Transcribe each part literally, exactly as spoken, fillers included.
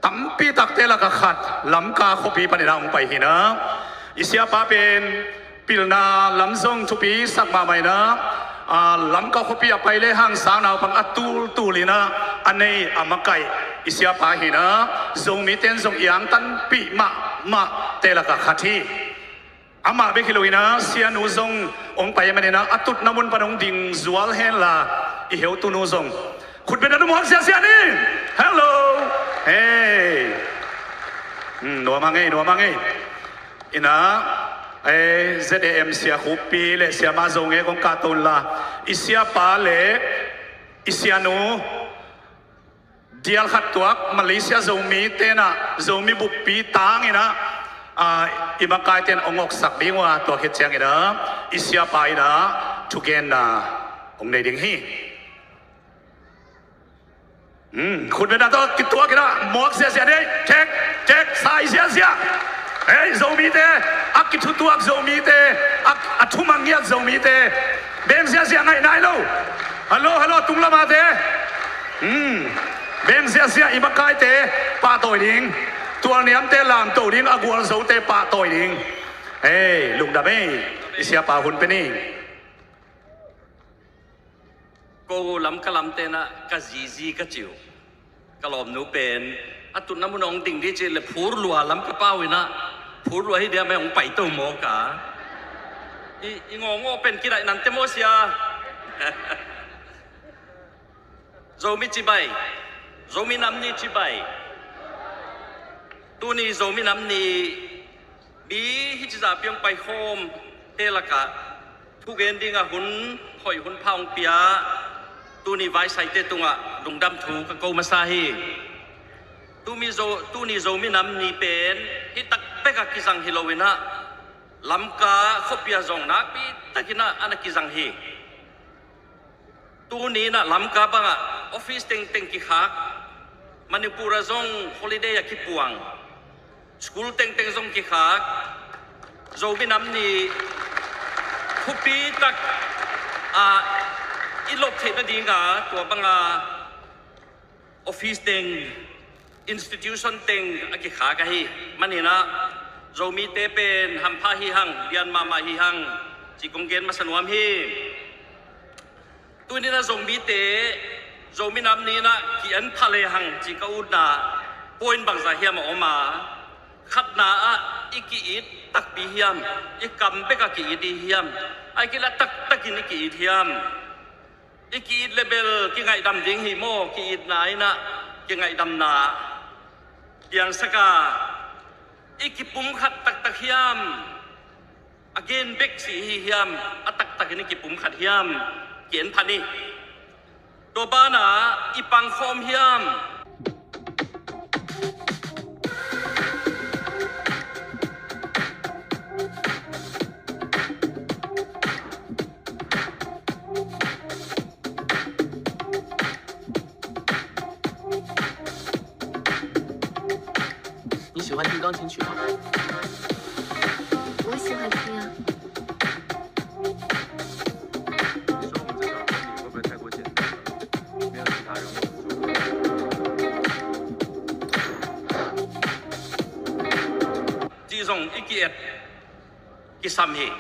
Tampi takte lakah khat Lamka khuapi panin ah hong pai hi na. I siapa pen pilna lam zong thupi sak mahmah hi na. A, Lamka khuapi a pai le hang sang naupang a tultul in ah a nei a makaih i siapa hi na. Zomite in zong i angtanpih mahmahte lakah khat hi. Amah bek hi lo in ah sianu zong hong pai ahih manin ah a tutna mun pan hong ding zual hen la, i heutu nu zong khut beng a muak ziahziah ni. Hello. Hey. Hmm, nuam hang ei, nuam hang ei. In ah, eh, Z A M Sia Khup Pi le Sia Ma Zo Nge kong kahto un la, i siapa le i sianu dial khat tuak Malaysia Zomite in ah Zomi buppi tang in ah, ah, i makaite in hong awksak ding uh a, tua khit ciangin ah i siapa in ah thugenna hong nei ding hi. Hmm, khut beng a tawh kituak in ah muak ziahziah ni. Thek, thek, sai ziahziah. Hei, Zomite, a kithutuak Zomite, a, a thumang ngiat Zomite, beng ziahziah ngaih nai lo. Hello, hello, tung lamate. Hmm. Beng ziahziah, i makaite pahtawi ding. Tualniamte lamto ding, a gualzote pahtawi ding. Hei, lungdam ei. I siapa hun pe ni. Ko Lamka lamte in ah ka zizi ka ci uh. Ka lawmnu pen a tutna mun hong ding dih cih leh phurlua Lamka pau in ah, phurlua hi diam ei, hong paito mawk a. I, i ngawngawh pen kidaih nante maw sia. Zomi cibai, Zomi Nam Ni cibai. Tuni Zomi Nam Ni, mi hih ci zahpi hong paikhawmte lakah thugen dingah hun hoih hun pha hong pia tuni vaisaite tungah lungdam thu ka ko masa hi. Tumi Zo-, tuni Zomi Nam Ni pen hih tak bekah kizang hi lo in ah, Lamka khuapi ah zong nakpi takin ah a na kizang hi. Tuni in ah Lamka bangah office tengteng kikhak, Manipur ah zong holiday ah kipuang, school tengteng zong kikhak, Zomi Nam Ni thupi tak ah i lop theih nading a tua banga office teng, institution teng a kikhak ahi manin ah Zomite pen hampha hi hang, lian mahmah hi hang, ci kong gen masa nuam hi. Tuni in ah Zomite, Zomi Nam Ni in ah ki-en pha le hang ci ka utna point bangzah hiam a om a, khatna ah i ki-it takpi hiam, i kam bek a ki-it i hiam, ahih kei leh a taktakin i ki-it hiam? I ki-it leh bel kingaihdam ding hi maw, ki-itna in ah kingaihdamna piangsak a, i kipumkhat taktak hiam? A gen bek si hi hiam, a taktakin i kipumkhat hiam? Ki-en pha ni. Tua banah i pangkhawm hiam? 你喜欢听钢琴曲吗？我喜欢听啊。你说我们这首歌你会不会太过简单了？没有其他人会这么做。Cih zong i ki-et kisam hi.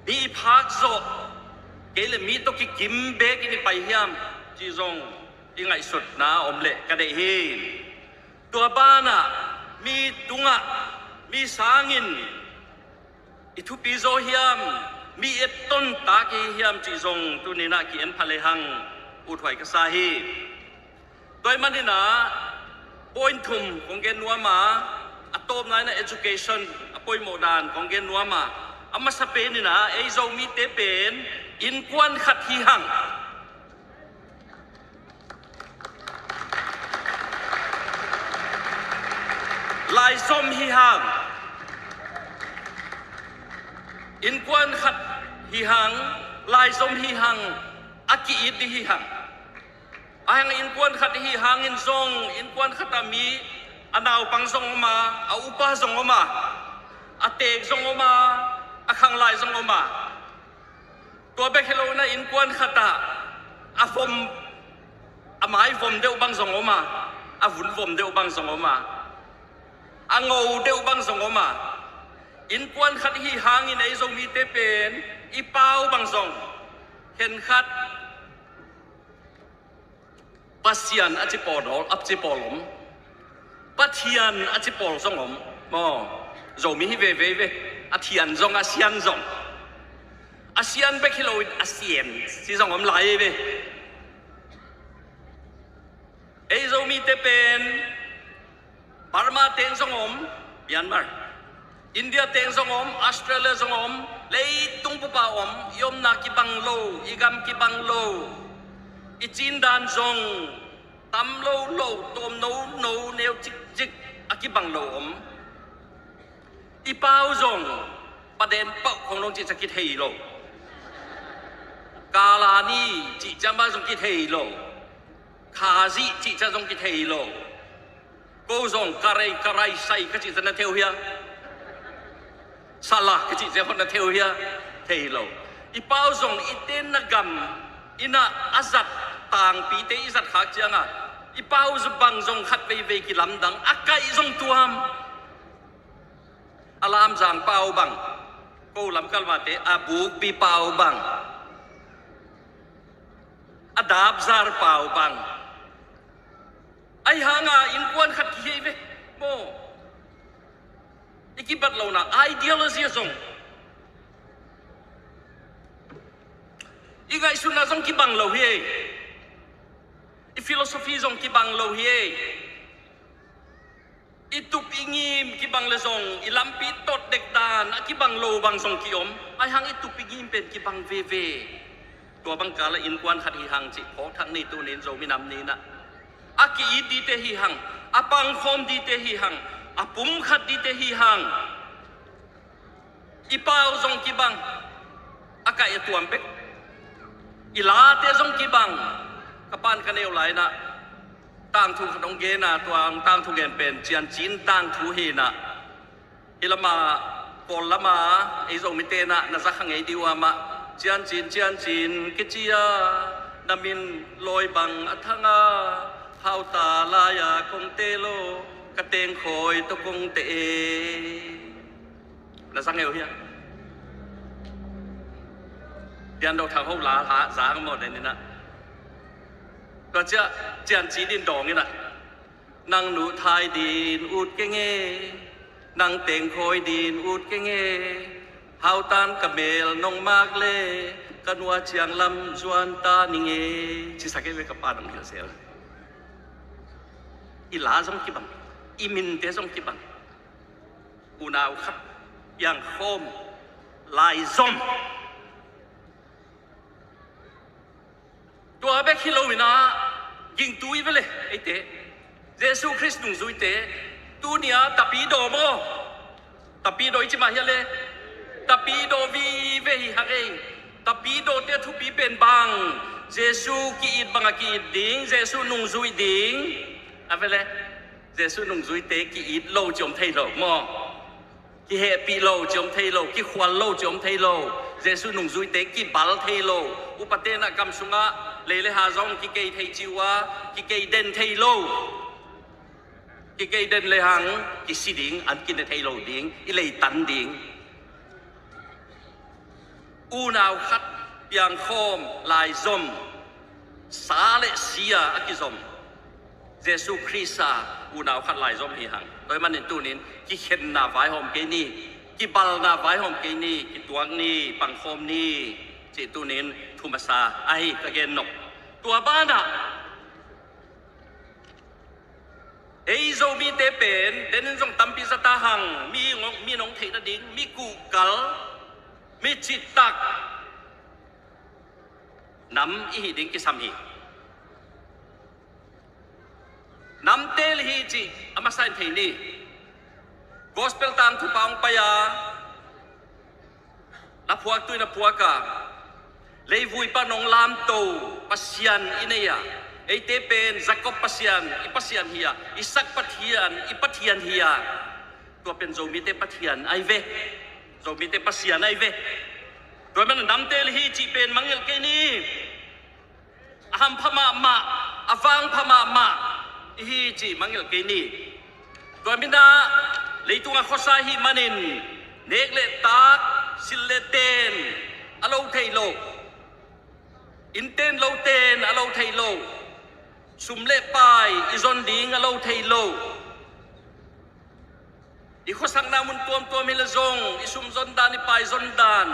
Mi i phak zawh kei leh mi tawh kikim bekin i pai hiam, cih zong i ngaihsutna om leh ka deih hi. Tua banah mi tungah, mi sangin i thupi zaw hiam, mi etton tak i hi hiam cih zong tuni in ah ki-en pha le hang uthuai ka sa hi. Tua ahih manin ah point thum kong gen nuam a, a tawpna in ah education a poimawh dan kong gen nuam a, a masa pen in ah ei Zomite pen innkuan khat hi hang. Laizom hi hang. Innkuan khat hi hang, laizom hi hang, a ki-it ding hi hang. Ahih hang innkuan khat i hih hangin zong, innkuan khat ah mi, a naupang zong om a, a upa zong om a, a teek zong om a, a khanglai zong om a. Tua bek hi lo in ah innkuan khat ah a vom, a mai vom deuh bang zong om a. A vunvom deuh bang zong om a, a ngo deuh bang zong om a, innkuan khat hi hangin ei Zomite pen i pau bang zong khenkhat Pasian a ci pawl, a ci pawl om, Pathian a ci pawl zong om. Maw, Zomi hi veve ve. A thian zong, a sian zong. A sian bek hi loin a sian ci zong om lai ve. Ei Zomite pen Burma teng zong om, Myanmar, India teng zong om, Australia zong om, leitung bupa om, i omna kibang lo, i gam kibang lo, i cindan zong tam lo lo, tawm no no, neu cikcik, a kibang lo om. I pau zong Paden pauh khong dong cihciah kithei lo. Kalani cihciah mah zong kithei lo. Khazih cihciah zong kithei lo. Ko zong karai, karai sai ka cihciah na theu hia? Sala ka cihciah khong na theu hia? Thei lo. I pau zong i tenna gam, i na a zat tangpite i zat khak ciangah i pau bang zong khat veivei kilamdang, a kaih zong tuam. A lamzang pau bang, ko lamkal mate a bukpi pau bang, a dapzar pau bang. Ahi hanga innkuan khat kihi ve. Maw, i kibat lohna ideology zong, i ngaihsutna zong kibang lo hi. I philosophy zong kibang lo hi. I tup i ngim kibang le zong, i lampi tot dekdan a kibang lo bang zong kiom. Ahi hang i tup i ngim pen kibang veve. Tua bang kala innkuan khat hi hang cih phawk thak ni. Tunin Zomi nam ni-in ah, a ki-it dite hi hang, a pangkhawm dite hi hang, a pumkhat dite hi hang. I pau zong kibang, a kaih a tuam bek. I late zong kibang. Ka pan ka neu lai-in ah, tangthu khat hong gen a, tua tangthu gen pen Ciancin tangthu hi-in ah, hih lamah, Kawl lamah ei Zomite in ah na za kha ngei ding uh a mah. Ciancin, Ciancin kici a, na min lawi bang a thang a, hauta lai-a kong teh lo, ka tengkhawi tawh kong teh e. Na za ngei uh hia? Piando thang ho la, la zang maw den in ah. Tua ciah Ciancin in dawng in ah, nang nuhthai ding ut keng e, nang tengkhawi ding ut keng e, hautan ka mel nong mak le, ka nua ciang lam zuan ta ning e, ci sak e ve ka pa nong hilh sel. I la zong kibang, i minte zong kibang. Unau khat, piangkhawm, laizom. Tua bek hi lo-in ah, gingtu i ve le, eite, Jesu Khrist nungzuite, tuni-a Tapidaw maw? Tapidaw i ci mah hia le? Tapidaw vive hi hang ei. Tapidawte thupi pen bang, Jesu ki-it bangah ki-it ding, Jesu nungzui ding. A ve le, Jesu nungzuite ki-it lo ci om thei lo maw? Kihehpih lo ci om thei lo, kikhual lo ci om thei lo. Jesu nungzuite kibal thei lo. Upate in ah gam sungah lei le ha zong kikei thei ci uh a, kikei den thei lo. Kikei den le hang kisi ding, an kine thei lo ding, i leitan ding. Unau khat, piangkhawm, laizom, sa le sia a kizom Jesu Khrist a unau khat laizom hi hang. Tua ahih manin tunin kikhenna vaihawm kei ni, kibalna vaihawm kei ni, kituak ni, pangkhawm ni, cih tunin thu masa ahi ka gen nop. Tua banah ei Zomite pen denin zong tampi za ta hang, mi ngong, mi nong theih nading, mi kuhkal, mi citak nam i hih ding kisam hi. Namte le hi cih a masa in thei ni. Gospel tangthu pa hong pai a, na phuaktu in a phuak a, leivui pan hong lamto Pasian i nei a, eite pen Jacob Pasian i Pasian hi a, Isaac Pathian i Pathian hi a, tua pen Zomite Pathian ai ve. Zomite Pasian ai ve. Tua man a namte le hi cih pen mangngilh kei ni. A hampha mahmah, a vangpha mahmah. hi cih mangngilh kei ni. Tua minah leitungah khuasa ahih manin nek le tak, silh le ten a lo thei lo, innten loten a lo thei lo, sum le pai i zon ding a lo thei lo. I khuasakna mun tuamtuam hi le zong i sum zon dan, i pai zon dan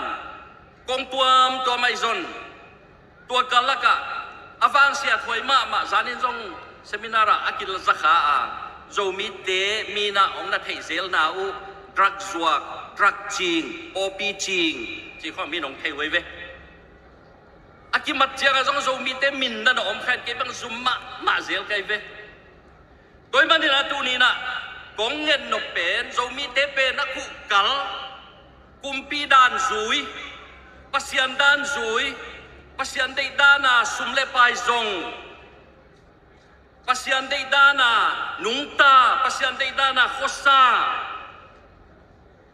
kong tuamtuam ah i zon. Tua kal lakah a vangsiat huai mahmah, zanin zong seminar ah a kila zakha a, Zomite minah hong na theih zelna uh, drug zuak, drug cing, opi cing cih khawng min hong thei huai ve. A kimat ciangah zong Zomite min na na om kha in, kei bang zum mahmah zel kai ve. Tua ahih manin a tuninah kong ngen nop pen Zomite pen a kuhkal, kumpi dan zui, Pasian dan zui, Pasian deih dana sum le pai zong, Pasian deih dana nungta, Pasian deih dana khuasa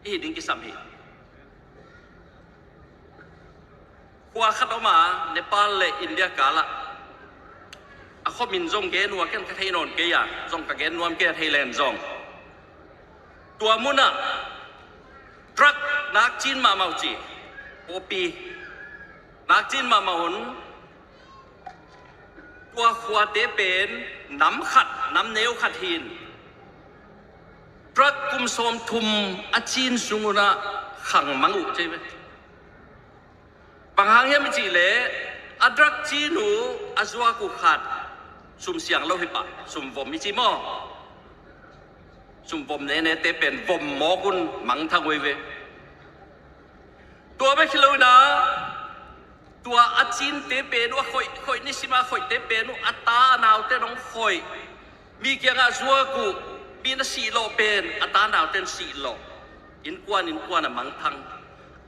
i hi ding kisam hi. Khua khat om a, Nepal le India kalah, a khuamin zong gen uh a, ken ka thei nawn kei a, zong ka gen nuam kei a, thei len zong. Tua munah drug nakcin mahmah uh ci, opi nakcin mahmah un. Tua khuate pen nam khat, nam neu khat hi in, drug kum sawmthum a cin sung unah khangmang uh ci ve. Bang hang hiam i cih leh, a drug cin uh a zuak uh khat sum siang lo hi pah, sum vom i ci maw? Sum vom nenete pen vom mawk un mangthang uh hi ve. Tua bek hi lo inah, tua a cinte pen uh a khoih, khoih nisima khoihte pen uh a ta a naute dong khoih. Mi kiangah zuak uh, mi na sihlawh pen a ta nauten sihlawh. Innkuan innkuan a mangthang.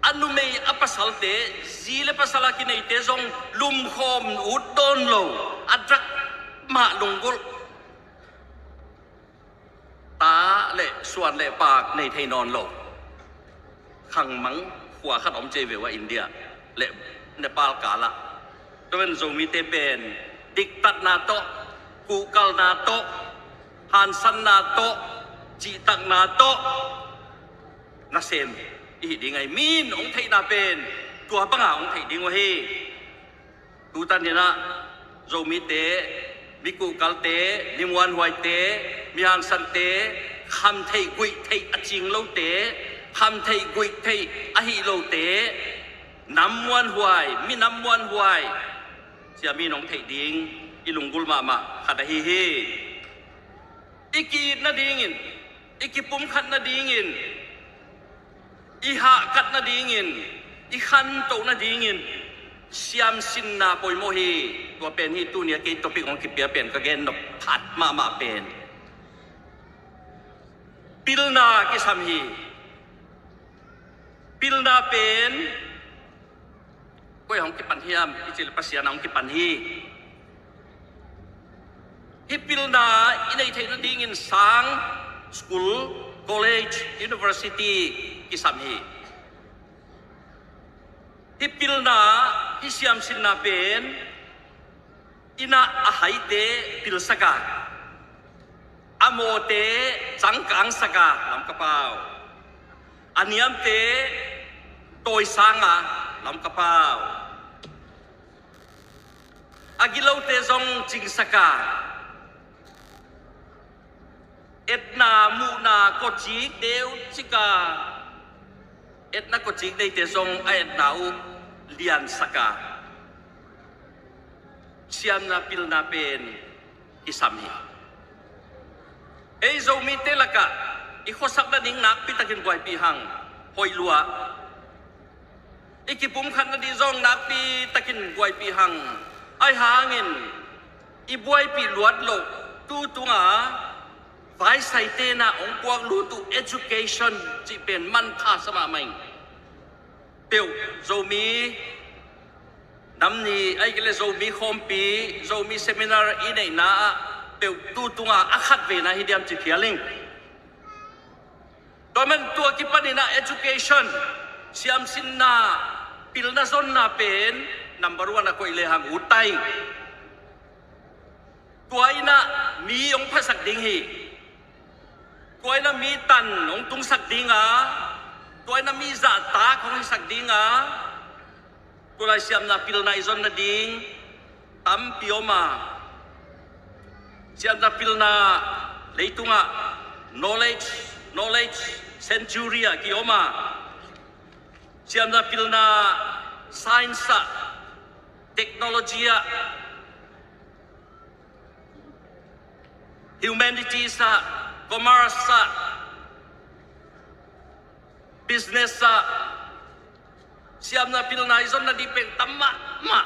A numei a pasalte, zi le pasal a kineite zong lumkhawm ut dawn lo, a drug mah lunggulh. Ta le suan le paak nei thei nawn lo. Khangmang khua khat om ci ve uh a, India le Nepal kalah. Tua pen Zomite pen diktatna tawh, kuhkalna tawh, hansanna tawh, cihtakna tawh nasem i hi ding ahi. Min hong theihna pen tua banga hong theih ding uh hi. Tutan inah Zomite, mi kuhkalte, mi muanhuaite, mi hangsante, khamtheih guihtheih a cing lote, khamtheih guihtheih a hih lote, nam muanhuai, minam muanhuai, sia mi nong theih ding i lunggulh mahmah khat ahi hi. I ki-it nadingin, i kipumkhat nadingin, i hahkat nadingin, i khantoh nadingin siamsinna poimawh hi. Tua pen hi tuni a kei topic hong kipia pen ka gen nop phat mahmah pen pilna kisam hi. Pilna pen koi hong kipan hiam i cih leh Pasian hong kipan hi. Hih pilna i neih theih nadingin sang, school, college, university kisam hi. Hih pilna, hih siamsinna pen i na a haite pilsak a, a mawte cangkangsak a, lam ka pau. A niamte tawisang a, lam ka pau. A gilote zong cingsak a, etna muhna kawcik deuh cik a, etna kawcik neite zong a etna uh liansak a, siamna pilna pen kisam hi. Ei Zomite lakah i khuasak nading nakpi takin buaipih hang, hoih lua. I kipumkhat nading zong nakpi takin buaipih hang. Ahi hangin i buaipih luat loh tu tunga vaisaite na hong puak lut uh education cih pen manpha sa mahmah ing. Peuh Zomi nam ni, ahih kei leh Zomi khawmpi, Zomi seminar i neihna ah peuh tu tunga a khat vena hi diam ci phial ing. Tua man tua kipanin ah education, siamsinna, pilna zonna pen number one a koih lehang ut ta ing. Tua in ah mi hong phasak ding hi. Tua in ah mi tan hong tungsak ding a, tua in ah mi zahtak hong hisak ding a, tua lai siamna pilna i zon nading tampi om a, siamna pilna leitungah knowledge, knowledge century ah ki-om a, siamna pilna science ah, technology ah, humanities ah, commerce ah, business ah, siamna pilna i zon nading pen tam mahmah.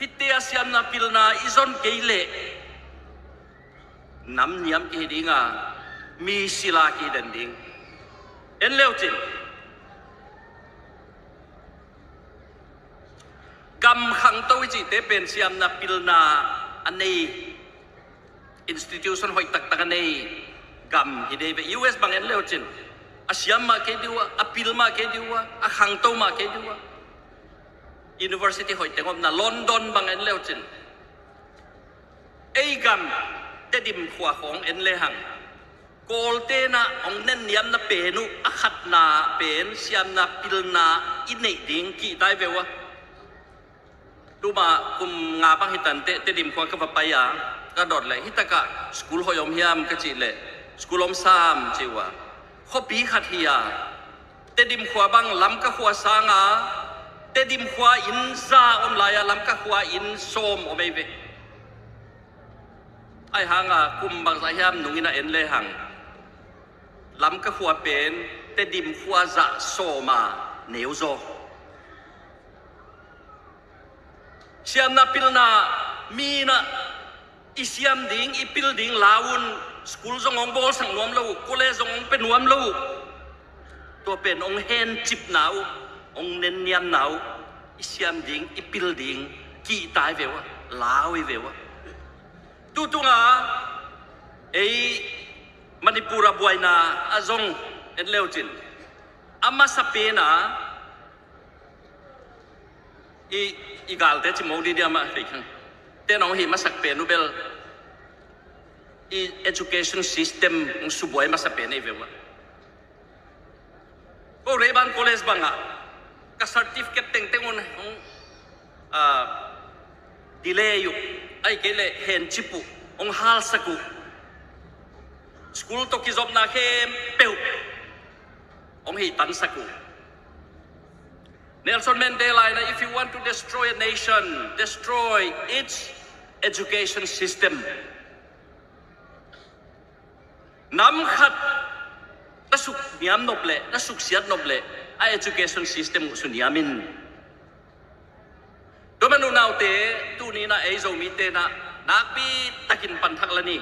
Hihte a siamna pilna i zon kei leh nam niam kihi ding a, mi sila kihi den ding. En leu cin, gam khangto i cihte pen siamna pilna a nei, institution hoih taktak a nei gam hi dei ve. U S bang en leu cin, a siam mah kei ding uh a, a pil mah kei ding uh a, a khangto mah kei ding uh a, university hoih teng omna London bang en leu cin, ei gam Tedim khua khawng en lehang, Kawlte'n ah hong nenniamna pen uh a khatna pen siamna pilna i neih ding kihtai ve uh a. Tuma kum nga bang hi tanteh Tedim khua ka va pai a, ka dot leh, hi takah school hoih om hiam ka cih leh, school om sam ci uh a. Khuapi khat hi a, Tedim khua bang Lamka khua sanga Tedim khua inn za om lai a, Lamka khua inn sawm om ei ve. Ahi hanga kum bangzah hiam nungin a en lehang, Lamka khua pen Tedim khua zah sawm a neu zaw. Siamna pilna mi in ah i siam ding, i pil ding lau un, school zong hong bawlsak nuam lo uh, college zong hong pia nuam lo uh. Tua pen hong hencipna uh, hong nenniamna uh, i siam ding, i pil ding kihtai ve uh a, lau i ve uh a. Tutunga ei Manipur a buaina a zong en leu cin, a masa pen a i, i galte ci mo di diam a fei khang. Ten hong hi masak pen uh bel i education system hong subuai masa pen ei ve uh a. Ko Rayburn College bangah ka certificate tengteng un hong, ah, delay uh, ahih kei leh hencip uh, hong halsak uh. School tawh kizopna khempeuh hong hih tansak uh. Nelson Mandela in ah, "If you want to destroy a nation, destroy its education system." Nam khat na suk niam nop leh, na suksiat nop leh, a education system uh su niam in. Tua man unaute, tuni in ah ei Zomite'n ah nakpi takin panthak la ni.